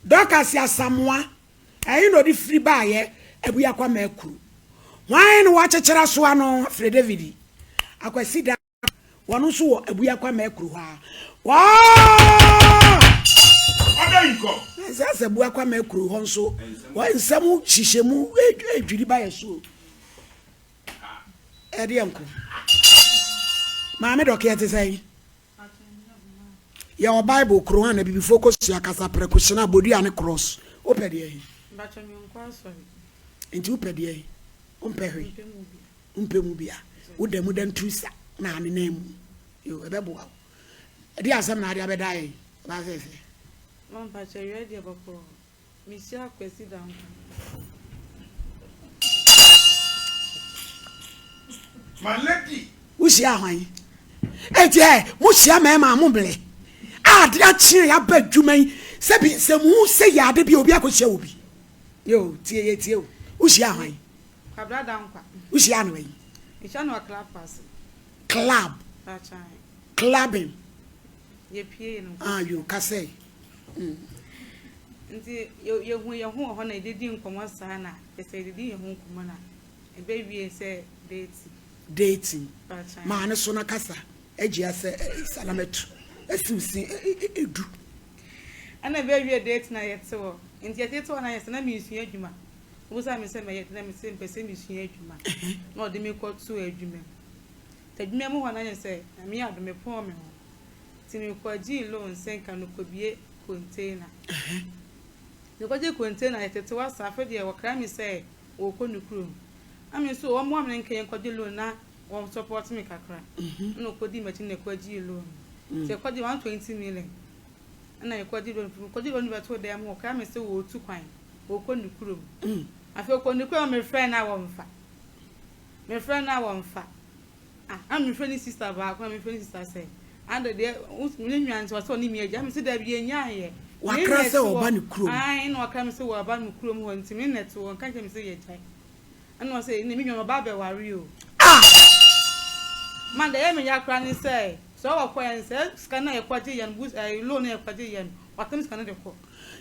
Dorcas Asamoah, ɛhe na ɔde firi baeɛ? Abuakwa Makuru. Hwan na wakyekyere asoa no? Frɛ David Akwasi da. Wɔn nso wɔ Abuakwa Makuru hɔ a. Waa! Ɔda yi kɔ. Ɛsɛ sɛ Abuakwa Makuru hɔ nso wɔn nsɛm hyehyɛ mu edwiri ba yɛ so. Ɛdeɛ nko. Maame dɔkeɛ te sɛn? Yɛwɔ Bible, Qur'aan, Abibifoɔ kosua, kasaprɛko, hyena, bodua ne cross. Wopɛ deɛ he? Mpakyɛ menkɔ asɔre. Nti wopɛ deɛ he? Wompɛ hwee? Wompɛ mu bia. Woda mu da nturu sa na anenan mu. Yo, ɛbɛboa wo. Ɛdeɛ asɛm na ade abɛda yɛn? Ɔbaa fɛɛfɛ. Ma mpakyɛ wia deɛ bɔkɔɔ. Mehyia Kwasi Dankwa. My lady. Wohyia hwan? Enti ɛ mohyia mmarima a mommrɛ a ade akye a yɛaba adwuma yi sɛ bi nsɛmhu sɛ yɛ ade bi a obi akɔhyia obi. Yo, tie yɛ tie o. Wohyia hwan? Kwabena Dankwa. Wohyia no wɛn? Mehyia no wɔ club ase. Club. Clubbing. Yɛpie yɛ no. Ah, yo, kasɛe. Mm. Nti yɛhu yɛn ho wɔ hɔ na yɛdidi nkɔmmɔ saa na yɛsɛ yɛdidi yɛn ho nkɔmmɔ na ɛbɛwie sɛ dating. Dating. Maa ne so na kasa agye asɛ salamatu asiw si edu. Ɛna ɛbɛwie dating na yɛte hɔ. Nti yɛtete hɔ na yɛsɛ na mesua adwuma. Wobusa me sɛ mɛyɛ na mese mpɛ sɛ mesua adwuma. Na ɔde me kɔtoo adwuma mu. Nti adwuma mu hɔ na yɛ sɛ Nyame adom mepɔn me ho. Nti mekɔgyee loan sɛ nka mekɔbue container. Mekɔgyee container yɛtete hɔ saa afei deɛ wɔkra me sɛ wɔrekɔ ne kurom. Na me nso wɔmmoa me na nka yɛnkɔgye loan na wɔn support me kakra. Ɛna ɔkɔdii m'akyi na yɛkɔgyee loan. Nti yɛkɔgyee 120 million. Ɛna yɛkɔgyee loan. Mekɔgyee loan no bɛtoo dan mu hɔ wɔkra me sɛ wɔretu kwan wɔrekɔ ne kurom. Afei ɔkɔ ne kurom a mefrɛ no a wɔmfa. Mefrɛ no a wɔmfa. Ah, na mefrɛ ne sister baako na mefrɛ ne sister sɛ, ade deɛ, ne nua nti ɔsɛ ɔne me agya. Mese dabi yɛnyaeɛ. Wakra sɛ ɔba ne kurom. Ae, na wakra me sɛ wɔaba me kurom hɔ nti me na ɛte hɔ, nka nkyerɛ me sɛ yɛgyae. Ɛna ɔsɛ, ne me nua no ɔba abɛware o. Ah! Ma deɛ ɛyɛ me ya koraa ne sɛ, sɛ ɔwɔ kɔ yɛn sɛ sika no a yɛkɔgye yɛn, bus, ɛɛ, loan no a yɛkɔgye yɛn, watam sika no de kɔ.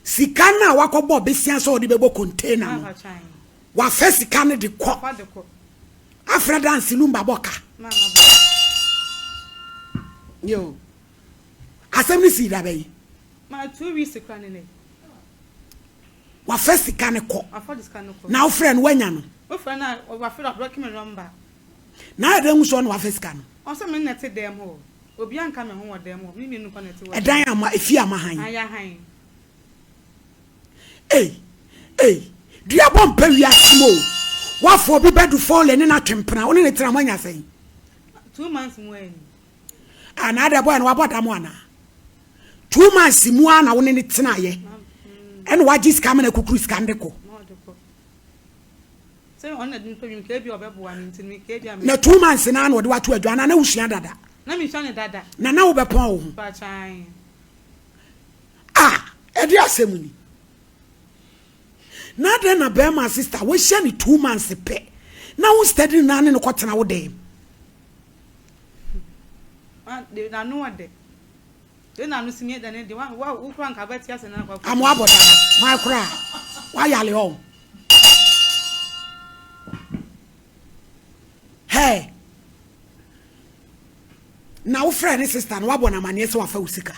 Sika no a wakɔbɔ besia sɛ ɔde bɛbɔ container no, wafa sika no de kɔ. Wafa de kɔ. Afra dance lumba bɔ ka. Yo. Asɛm no sii da bɛyi. Ma 2 weeks kora ne ne. Wafa sika ne kɔ. Wafa sika ne kɔ. Na wofrɛ no wanya no. Wofrɛ no a wafrɛ no ablock me number. Na ayɛ dɛ hu sɛ ɔna wafa sika no. Ɔsɛ me na te dɛm hɔ. Obi anka me ho wɔ dɛm hɔ. Me mmienu kɔ na te wɔ. Ɛdan ama efi ama han. Ayɛ han. Ei, ei, duabɔ mpɛ wiase mu o. Wafo obi bɛdu fɔle ne n'atwe mpena, wo ne ne tena moanya sɛn? 2 months mu ani. Ah, na adɛ boy no wabɔ dam anaa? 2 months mu ara na wo ne ne tenaeɛ. Ɛna wagye sika ama no akukuru sika no de kɔ. Na ɔde kɔ. Sɛ ɔno na de nipa nwom ka ebi a ɔbɛboa me nti no ka ebi a Na 2 months naa na ɔde wato adwa anaa na wosua dada? Na mesua ne dada. Na na wobɛpɔn wo ho? Pakyan. Ah, ɛde asɛm ni. Na adɛn na bɛrima sister wohyɛ ne 2 months pɛ na wo steady no na ne no kɔtena wo dɛm? Ma de n'ano ɔdɛ. De n'ano si mi ɛdɛ ne de wa wa wo kura nka bɛte ase na akɔ. Amoa bɔ dada hwan koraa wayale ɔn. Hey. Na wofrɛ ne sister no wabɔ no amanneɛ sɛ wafa wo sika.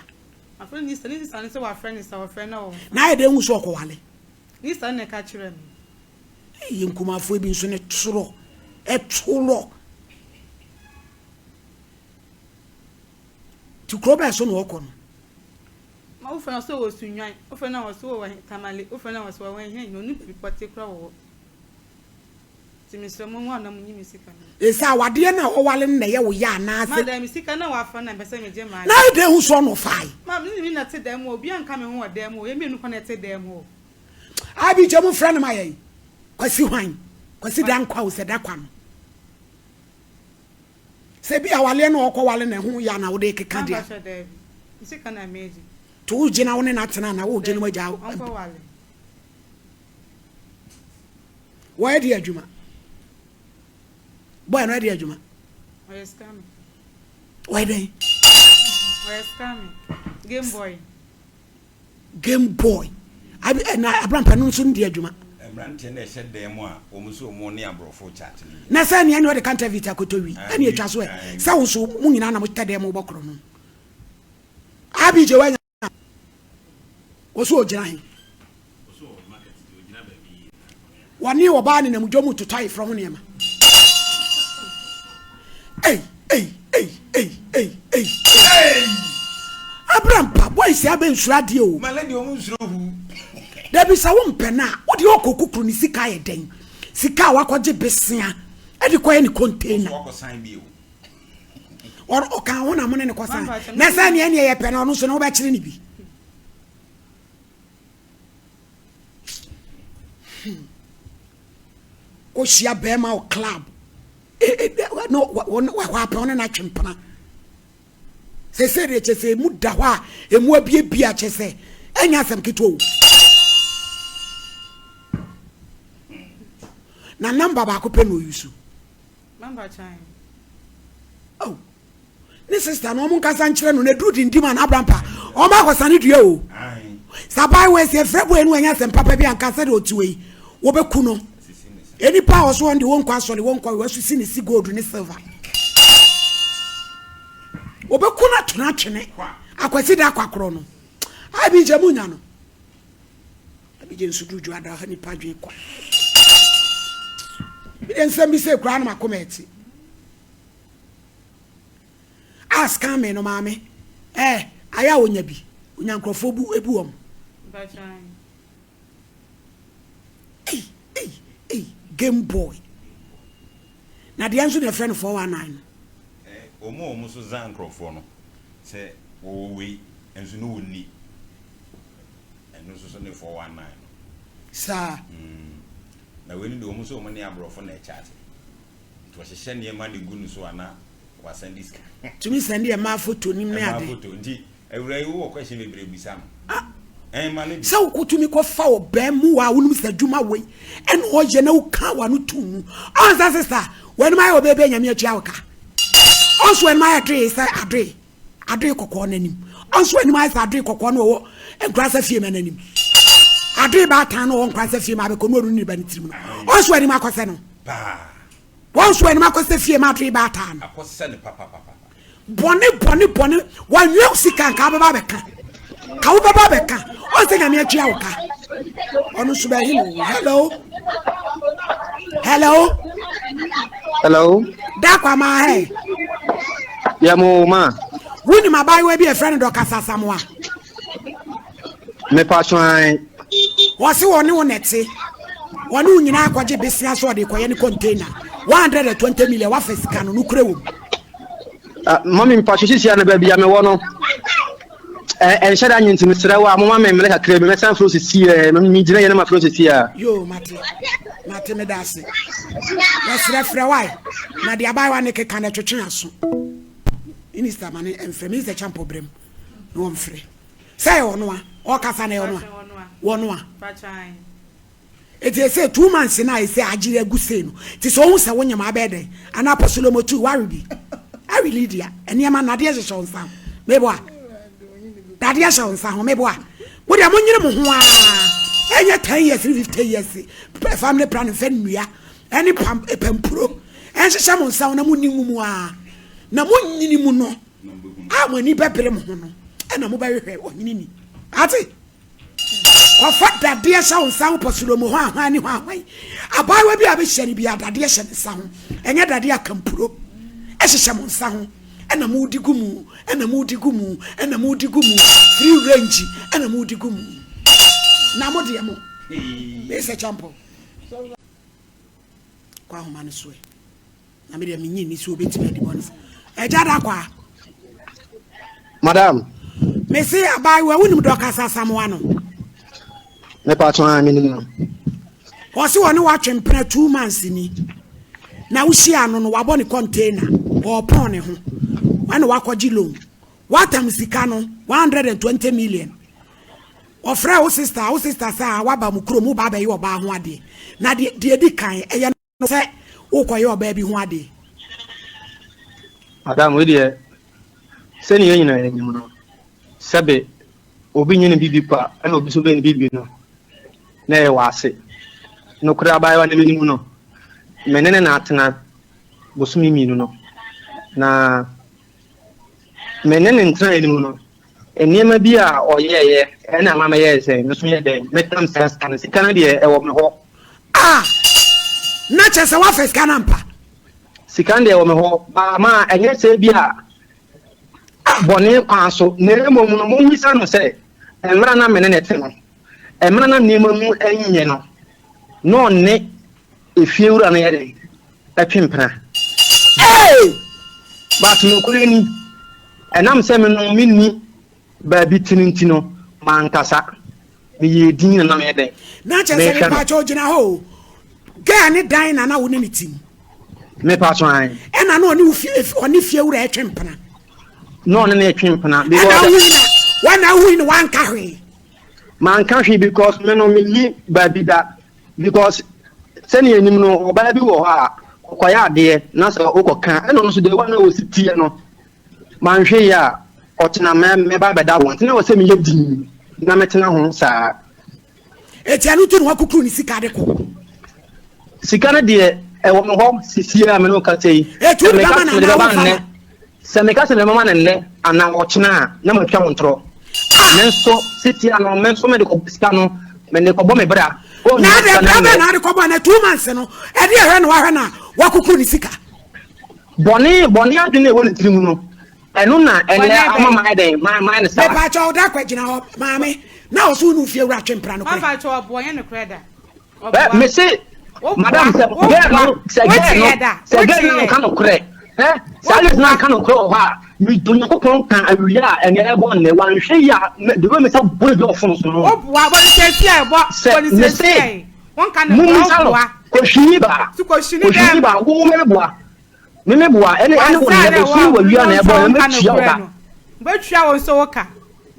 Afrɛ ne sister ne sister no sɛ wafrɛ ne sa ɔfrɛ na ɔmfa. Na ayɛ dɛ hu sɛ ɔkɔwale. Ne sister no na ɛka kyerɛ me. Yɛ nkumafoɔ bi nso ne torɔ ɛtorɔ. Ti kuro bɛɛ so na ɔkɔ no. Ma wofrɛ no sɛ wɔ Sunnwan, wofrɛ no a wɔsɛ wɔ Tamale, wofrɛ no a wɔsɛ wɔ hɛn ɔno baabi pɔtee koraa wɔ hɔ. Nti mesrɛ mo mo a na monyi me sika no. Ɛsɛ awadeɛ no a ɔwale no na ɛyɛ wo ya anaasɛ. Ma dɛn me sika na wafa na mpɛ sɛ megye maa. Na ayɛ dɛn hu sɛ ɔna ɔfae. Ma me ne me na te dan mu hɔ obiara nka me ho wɔ dan mu hɔ yɛn mmienu nko na ɛte dan mu hɔ. Abi gye mo frɛ no ma yɛn. Kwasi hwan? Kwasi Dankwa o sɛ Dakwa no. Sɛ bi awaleɛ na ɔkɔ wale na ɛho ya na wode keka deɛ. Mampakyɛ daabi. Me sika na megye. To wo gye na wo ne no atena na wo gye no agya. Ɔnkɔ wale. Wɔyɛ de adwuma. Boy no ɛde adwuma. Ɔyɛ scammer. Wɔyɛ dɛn? Ɔyɛ scammer. Game boy. Game boy. Abi eh, na abrampa no nso ndi adwuma. Mmeranteɛ na ɛhyɛ dan mu a wɔn nso wɔn ne aborɔfo chat no nyinaa. Na sɛ nea ne ɔde counterfeit akɔtɔ wi ɛne atwa so ɛ sɛ wo nso mo nyinaa na mo tɛ dan mu bɔ korɔ no. Abi gye wanya wɔ so ɔgyina he. Wɔne ɔbaa nenam dwa mu totɔ ayeforɔ ho nneɛma. Ei, ei, ei, ei, ei, ei. Abrampa, boys abɛ nsuro adeɛ o. Mala deɛ ɔmo nsuro hu. Dabi sɛ wo mpɛ no a, wo deɛ ɔkɔ kukuru ne sika ayɛ dɛn? Sika a wakɔgye besea ɛde kɔyɛ ne container. Ɔso wakɔsan bio. Ɔka ho na mo ne ne kɔsan. Na sɛ neɛ neɛ yɛpɛ no ɔno nso no wobɛkyere ne bi. Hmm. Kɔhyia bɛrima wɔ club. No wɔ hɔ apɛ ɔne no atwe mpena. Sese deɛ kyɛ sɛ emu da hɔ a emu abiebie a kyɛ sɛ ɛnyɛ asɛm ketewa o. Na namba baako pɛ na ɔyusu. Namba kyan. Oh. Ne sista no ɔmo nkasa nkyerɛ no na duru dindim a n'abrampa ɔmo akɔsane dua o. Sabae wɔ ɛsɛ frɛ boy no ɛnyɛ asɛm papa bi anka sɛdeɛ ɔte wɔ yi wɔbɛku no. Nipa a ɔso wɔn de wɔnkɔ asɔre wɔnkɔ wɔasusi ne si gold ne silver. Wɔbɛku no ato no atwene akwasi da akwakorɔ no. Abi gye mu nya no. Abi gye nso duru dwa da ha nipa dwen kwa. Bi de nsɛm bi sɛ kura no makoma ɛte. A scan me no maame eh ayɛ a onya bi onya nkurɔfoɔ bu ebu wɔn. Ei ei ei game boy na deɛ nso na ɛfrɛ no 419 no. Eh, wɔn a wɔn nso zan nkurɔfoɔ no sɛ wɔwɔ wei nso no wɔn ni ɛno nso so ne 419 no. Saa. Mm. Na wei no deɛ wɔn nso wɔn ne aborɔfo na ɛkyate. Nti ɔhyehyɛ nneɛma de gu ne so a na wasan de sika. Tumi sɛnde ɛmaa foto nim ne ade. Ɛmaa foto nti awura yi wowɔ question bebree bisa no. Ah. Ɛn ma lady. Sɛ wokotumi kɔ fa ɔbɛn mu wa wonim sɛ adwuma wei ɛna ɔyɛ na woka wano to mu. Ɔnsa sista w'anim ayɛ ɔbɛɛ bɛɛ nyame atua wo ka. Ɔnso w'anim ayɛ doe sɛ adoe. Adoe kɔkɔɔ no anim. Ɔnso anim ayɛ sɛ adoe kɔkɔɔ no ɔwɔ nkurasa fie ma no anim. Adoe baatan no ɔwɔ nkurasa fie ma abɛkɔ no ɔno ne ba ne tirim no. Ɔnso anim akɔsɛ no. Wɔnso anim akɔsɛ fie ma adoe baatan no. Akɔsɛ no papapapa. Bɔne bɔne bɔne wɔnwia wo sika nka wobɛba abɛka. Ka wobɛba abɛka. Ɔnsɛ nyame atua wo ka. Ɔno nso bɛhe no. Hello. Hello. Hello. Dakwa ma hɛ. Yɛ mo ma. Wonim abaayewa bi a ɛfrɛ no Dorcas Asamoah? Mepa twan. Wɔse wɔne wo nɛte. Wɔne wo nyinaa akɔgye besia so ɔde kɔyɛ ne container. 120 million wafa sika no nokorɛ wɔ mu. Uh, mami mepa so sisia no baabi a mewɔ no. Ɛnhyɛ da nye nti mesrɛ wo a moma me mmerɛ kakra bi mɛsan frɛ sisi ɛ megyina yɛ na mafrɛ sisi a. Yo mate mate meda ase. Yɛsrɛ frɛ wae na deɛ abaayewa ne keka no ɛtwetwe aso. Minister ma ne mfrɛ Minister Champɔ brɛm na wɔmfrɛ. Sɛ ɛyɛ ɔno a ɔkasa na ɛyɛ ɔno a wɔno a. Eti ese 2 months na ese agyere agu sei no ti sɛ ohun sɛ wonyam abɛyɛ dɛn anaa pɔsolomotu wawe bi awe Lydia nneɛma nadeɛ hyehyɛ wo nsa ho meboa dadeɛ hyɛ wo nsa ho meboa mo deɛ monyere mo ho aa ɛnyɛ 10 years ne 50 years family planning fɛ nnua ɛne pam pampuro ɛnhyehyɛ mo nsa ho na mo ni mu aa na mo nyini mu no a mo ani bɛbere mo ho no ɛna mo bɛhwehwɛ ɔhene ni ate Kɔfa dadeɛ hyɛ wo nsa ho pɔsolomo hɔ ahwan ne hɔ ahwan. Abaayewa bi a bɛhyia no biara dadeɛ hyɛ ne nsa ho. Ɛnyɛ dadeɛ akampuro ɛhyehyɛ mo nsa ho ɛna modi gu mu ɛna modi gu mu ɛna modi gu mu free range ɛna modi gu mu. Na mo deɛ mo mesɛ kyampo kɔ ahoma no so ɛ. Na me deɛ menyi nni sɛ obɛtumi adi bɔne sɛ ɛgya da kwa. Madam. Mese abaayewa wonim Dorcas Asamoah no? Mepa to a menim no. Ɔse wɔne watwe mpena 2 months ni na wohyia no no wabɔ ne container ɔɔpɔn ne ho ɛna wakɔgye loan watam sika no 120 million ɔfrɛ wo sister wo sister sɛ a waba mu kurom woba abɛyɛ ɔbaa ho adeɛ na deɛ deɛ di kan ɛyɛ no sɛ wokɔyɛ ɔbaa bi ho adeɛ. Madam wei deɛ sɛnea yɛn nyinaa yɛnim no sɛbe obi nye ne bibi pa ɛna obi nso bɛyɛ ne bibi no. Na ɛyɛ w'ase. Nokorɛ abaayewa no menim no, me ne no na atena bosome mmienu no, na me ne no ntenaeɛ no mu no, nneɛma bi a ɔyɛeɛ ɛna ɛma meyɛɛ sɛ me nso meyɛ dɛn, metam saa sika no. Sika no deɛ ɛwɔ me hɔ. Ah! Na kyerɛ sɛ woafa sika no ampa? Sika no deɛ ɛwɔ me hɔ, baa ma ɛnyɛ sɛ bi a bɔne kwan so, na mmom no mommisa no sɛ, mmerɛ a na me ne no te no, mmerɛ a na nneɛma mu nyɛ no, na ɔne efiewura no yɛ dɛn? Ɛtwe mpena. Hey! But nokorɛ ni, ɛnam sɛ me no menni baabi te no nti no, mankasa. Meyɛɛ dinn na na meyɛ dɛn? Na kyerɛ sɛ Mehwɛ no. mepaakyɛw gyina hɔ o. Girl ne dan na na wo ne ne te mu. Mepaakyɛw ae. Ɛna na ɔne wo fie ɔne fiewura ɛtwe mpena. Na ɔne no retwe mpena Ɛna because. wohui na wɔna wohui na wanka hwee. Manka hwee because me no menni baabi da because sɛnea yɛnim no ɔbaa bi wɔ hɔ a ɔkɔyɛ adeɛ na sɛ wokɔka ɛna ɔno nso deɛ wɔn a wɔsi teɛ no manhwɛ yie a ɔkyena mɛ mɛba abɛda wɔn nti na wɔ sɛ meyɛ dinn na mɛtena ho saa. Eti ɛno nti na wakukuru ne sika de kɔ. Sika no deɛ ɛwɔ me hɔ sisi a me ne wo kasa yi. Eti wode bɛma no anaa womfa ma? Sɛ meka sɛ mebɛma no nnɛ anaa ɔkyena a, na matwa wo ntorɔ. Ah! Me nso sisi ano me nso mede kɔ sika no mede kɔbɔ me bra. Na adɛn bra bɛn na ade kɔbɔ na 2 months no ɛde ɛhwɛ na wahwɛ na wakukuru ne sika. Bɔne bɔne adwene a ɛwɔ ne tirim no ɛno na ɛnɛ ama mayɛ dɛn mayɛ no saa. Mepaakyɛw da kɔ gyina hɔ maame na ɔso wo ne ofie wura twe mpra nokorɛ. Mampakyɛw ɔboa nyɛ nokorɛ da. Ɛ mese madam sɛ girl no sɛ girl no sɛ girl no nka nokorɛ ɛ saa girl no nka nokorɛ wɔ hɔ a medo Nyankopɔn ka awia a ɛnɛ ɛbɔ nnɛ wanhwɛ yi a de wei me sɛ bɔ ebi ɔfono so no sɛ mese mumisa no kɔhwini ba kɔhwini ba wo mɛboa Me me boa ɛne ɛne wo nnɛ bosome wɔ wia na ɛbɔ na mɛtua wo ka. Bɛtua wo nso wo ka.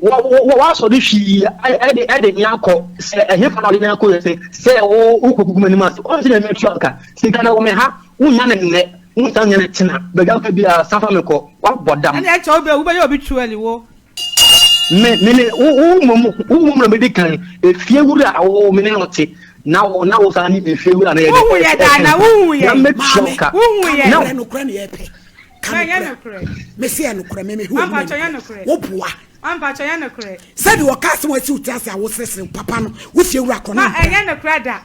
Wɔ wɔ w'asɔre hwii ɛde ɛde me akɔ sɛ ɛhefa na ɔde me akɔ yɛ sɛ sɛ wo wokɔ gugu m'anim ase ɔn sɛ na mɛtua wo ka sika na wɔ me ha wonnya ne nnɛ wonsan nya ne kyena baabi a wopɛ biara san fa me kɔ wabɔ dam. Ɛne ɛkyɛ wo bɛ wobɛyɛ obi tuali wo. Me me ne wo wo mmom wo mmom na medi kan efie wura a wo me ne no te na wo na wo san ne efie wura no yɛ Wohu yɛ daa na wohu yɛ na mɛtua wo ka wohu yɛ na nokorɛ nokorɛ na yɛpɛ ka nokorɛ mese yɛ nokorɛ me mehu Mampakyɛ yɛ nokorɛ wo boa Mampakyɛ yɛ nokorɛ sɛdeɛ ɔka asɛm a asi wo tiri ase a woseresere papa no wo fie wura kɔ na ɛnyɛ nokorɛ da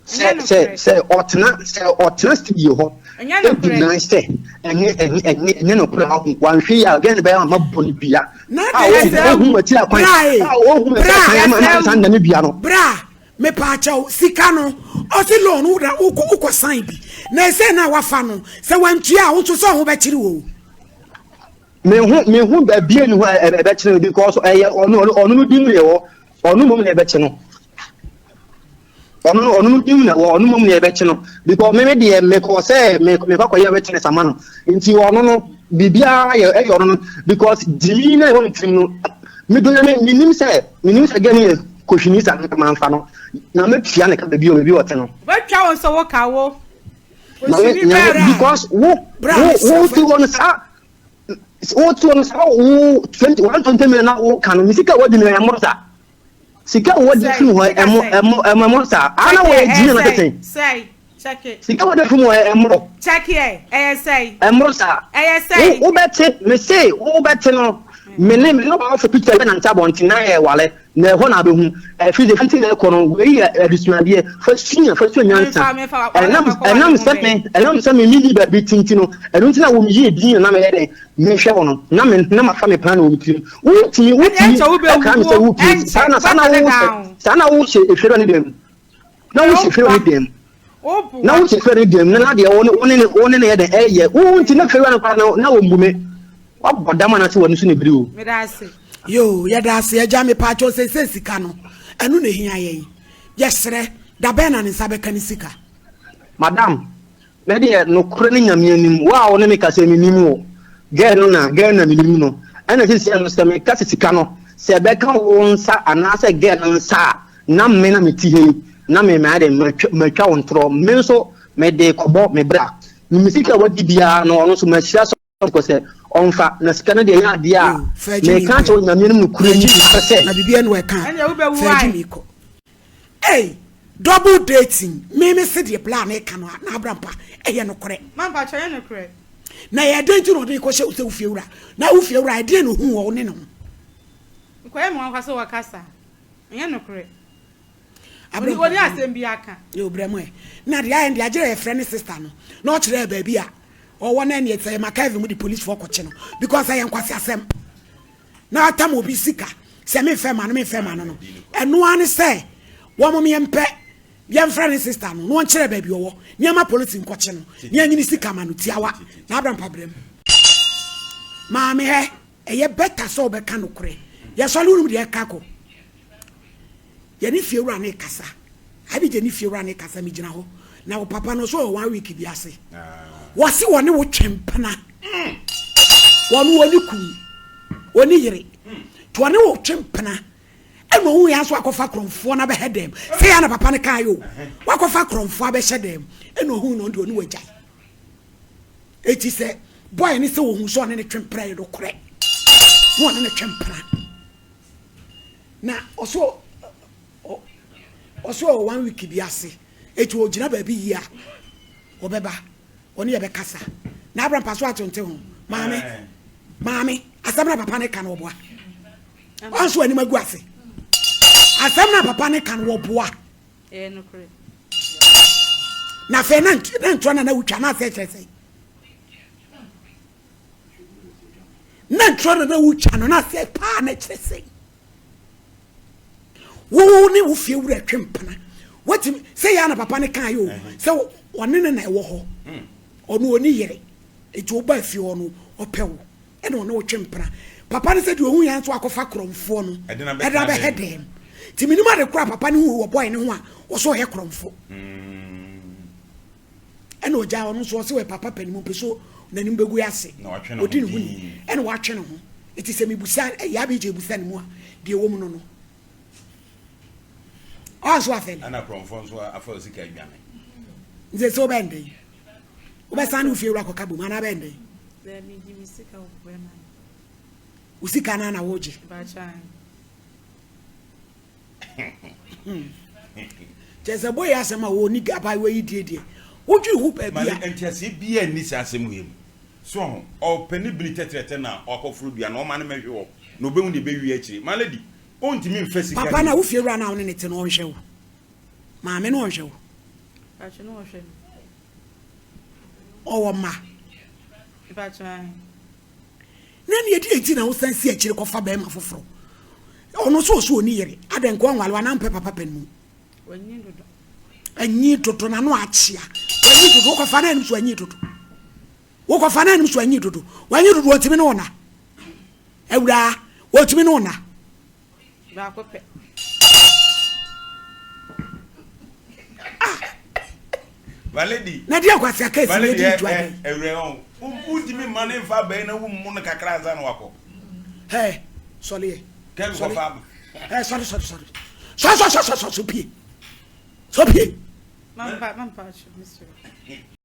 Sɛ sɛ sɛ ɔtena sɛ ɔtena studio hɔ edi nan sɛ ɛnyɛ ɛnyɛ ɛnyɛ ɛnyɛ nokorɛ a wanhwɛ yi a gɛn bɛyɛ ama bɔ ne dua a ohu akyi akwan a ohu akyi akwan ama na san da ne dua no. Bra mepaakyɛw sika no ɔsi loan wo da wokɔ wokɔ sign bi na ɛsɛ na wafa no sɛ wantua a wo nso sɛ ɔho bɛkyere wo. Mehu mehu baabi a ni hɔ a ɛbɛkyere no because ɛyɛ ɔno ɔno ɔno no din na ɛwɔ ɔno mmom na ɛbɛkye no. Ɔno no ɔno no din na wɔ ɔno mmom na yɛbɛkye no because me me deɛ mekɔ sɛ me mekɔ akɔyɛ witness ama no nti ɔno no biribiara yɛ ɛyɛ ɔno no because gyimi na ɛwɔ ne tirim no me do me menim sɛ menim sɛ gɛ ne yɛ kɔhwini sa nka manfa no na mɛtua ne ka baabi o baabi ɔte no. Wobɛtwa wo nso wo ka wo Na me kɔhwini na bɛɛ because wo wo wo te hɔ no saa wo te hɔ no saa wo 20 120 million na wo ka no me sika wadi no ɛmmoro saa. Sika a wɔde firi hɔ ɛmo ɛmo ɛmo ɛmo saa. Ana wɔyɛ gyina na tete. Sika wɔde firi hɔ ɛmoro. Ɛmoro saa. Wo wobɛte me se wobɛte no me ne me ne ɔfo picture bɛ nante abɔnten na yɛ wale na ɛhɔ na abɛhu ɛfiri sɛ fiti na ɛkɔ no wei yɛ adesuadeɛ fa sua fa sua nyansa ɛnam ɛnam sɛ me ɛnam sɛ me menni baabi tinti no ɛno nti na wɔn yie din na meyɛ dɛn Mehwɛ wo no, na me na mafa me paanoo wɔ me tirim. Wotumi, wotumi ɛkra me sɛ wopie. Saa na, saa na wohyɛ, saa na wohyɛ efiewura ne dan mu. Na wohyɛ efiewura ne dan mu. Na wohyɛ efiewura ne dan mu. Na na deɛ wo ne, wo ne, wo ne ne yɛ dɛn ɛyɛ. Wo nti na efiewura no koraa na, na wɔmbu me. Wabɔ dam anaasɛ w'ani so na ebiri wo. Yoo, yɛda ase agya mepaakyɛw seesei sika no ɛno na ehia yɛn. Yɛsrɛ, da bɛn na ne nsa bɛka ne sika? Madam, Me deɛ nokorɛ ne Nyame anim, wo a wo ne me kasa yi menim wo, girl no na girl na menim no, ɛna seisei no sɛ meka sɛ sika no sɛ ɛbɛka wo nsa anaasɛ girl no nsa a, na me na mete ha yi na me mayɛ dɛn matwa matwa wo ntorɔ, me nso mede kɔbɔ me bra, me sika a wadi biara no ɔno nso mahyira so kɔ sɛ ɔmfa, na sika no deɛ ɛnyɛ adeɛ a Yoo, fɛ gye mi meka kɔ. akyerɛ wo Nyame anim nokorɛ Fɛ ni gye mi paa kɔ. sɛ. Na biribiara ni hɔ ɛka Ɛnna a, wobɛwu fɛ gye ae. mi kɔ. Ei double dating me me se deɛ bla ne ka no na abrampa ɛyɛ nokorɛ. Ma mpakyɛ ɛyɛ nokorɛ. Na ɛyɛ dɛn nti na ɔde kɔ hyɛ wo sɛ wo fie wura na wo fie wura ɛdeɛn na ohuu wɔ wo ne ne ho. Nkɔyɛ me nwanwa sɛ wɔka saa ɛnyɛ nokorɛ. Ɔni ɔni asɛm bi aka. Yo brɛ mo ɛ na deɛ ayɛ no deɛ agyerɛ yɛfrɛ ne sister no na ɔkyerɛ baabi a ɔwɔ na ɛneɛ sɛ yɛ ma Kevin mu de police foɔ kɔkye no because ɛyɛ nkwasi asɛm. na atam obi sika sɛ memfɛ ma no memfɛ ma no no ɛno ara ne sɛ wɔn yɛmpɛ yɛmfrɛ ne sista no na wɔnkyerɛ baabi ɔwɔ nneɛma polisi nkɔkye no ne anyini sika ma no tiawa na abra mpabrɛ mu maame hɛ ɛyɛ bɛta sɛ ɔbɛka nokorɛ yɛsɔre wonom deɛ ɛka kɔ Yɛne fiewura no rekasa. Abigya ne fiewura no rekasa, megyina hɔ. Na wo papa no, ɔsɛ ɔwɔ one week bi ase. Wɔse wɔne wo twe mpena. Wɔno wɔne kunu, wɔne yere. Nti wɔne wo twe mpena. Ɛna ohun yɛn nso akɔfa korɔmfoɔ no abɛhɛ dɛm. Sɛ yɛn na papa no kaa yɛ o. Wakɔfa korɔmfoɔ abɛhyɛ dɛm. Ɛna ohun no ɔno deɛ ɔne wagyae. Eti sɛ boy ne sɛ ohun sɛ ɔne ne twe mpena yɛ nokorɛ. Na ɔne ne twe mpena. Na ɔsɛ ɔsɛ ɔwɔ one week bi ase eti ɔgyina baabi yie a ɔbɛba ɔne yɛ bɛkasa na abira mpa so ato nte ho maame maame asɛm na papa ne ka no ɔboa ɔnso anim agu ase asɛm na papa ne ka no ɔboa na afei na ntoa na na wotwa na asɛ kyerɛ sɛ na ntorɔ na na wotwa no na asɛ paa na kyerɛ sɛ wo ne wo fie wura twe mpena watumi sɛ yɛ na papa ne kan yɛ o sɛ ɔne ne na ɛwɔ hɔ hmm. ɔno ɔni yere nti woba fie hɔ no ɔpɛ wo ɛna ɔne wo twe mpena papa no sɛ deɛ ɔhu yɛn nso akɔfa korɔmfoɔ no ɛde abɛhɛ dɛm nti menim ade kora papa no hu wɔ bɔe ne ho a ɔsɛ ɔyɛ korɔmfo hmm. Ɛna ɔgyaa ɔno nso ɔsɛ ɔyɛ papa panin mu mpɛ so n'anim bɛgu ase ɔdi ne ho ni ɛna watwe ne ho ɛti sɛ mebusa ɛyɛ abigye busa ne mu a deɛ ɛwɔ mu no no ɔnso afɛ no ɛna korɔmfoɔ nso afa osika adwane nti sɛ wobɛn dɛn wobɛsan ne wo fie wura kɔka bom anaa bɛn dɛn wo sika no ana wogye Kyerɛ sɛ boy asɛm a wɔni abaayewa yi die deɛ wodwene ho baabi a. Mane nteaseɛ biaa nni saa asɛm wei mu. So ho? Ɔpɛ ne bini tɛtrɛtɛ na wakɔforo dua no ɔma no mɛhwe hɔ na ɔbɛhu deɛ ɛbɛwie akyire. My lady, ɔntumi mfa sika Papa no a wo fie wura no a wo ne no te no ɔnhwɛ wo? Maame no ɔnhwɛ wo? Mpakyɛ no ɔhwɛ me. Ɔwɔ mma? Mpakyɛ ae. Na nea ɛdeɛn nti na wosan si akyire kɔfa barima foforɔ? Ɔno nso ɔso ɔni yere. Adɛn nka ɔnwale wo anaa ɔmpɛ papa pɛ no mu? Anyi dodo n'ano akyea. Wanyi dodo wokɔfa no anim so anyi dodo. Wokɔfa no anim so anyi dodo. Wanyi dodo ɔntumi ne wo na. Awuraa ɔntumi ne wo na. Baako pɛ. Ah! My lady. Na deɛ kwasi aka esi yɛ di ntu ade. Ɛwurɛ ɔn. Wuntumi mma ne nfa abɛn na wummu no kakra ansa na wakɔ. Hɛ sɔre yɛ. Kɛmi kɔfa aba. Hɛ sɔre sɔre sɔre. Sɔre sɔre sɔre sɔre sɔ pie. Sɔ pie. Mampa mampa akyɛ mesrɛ.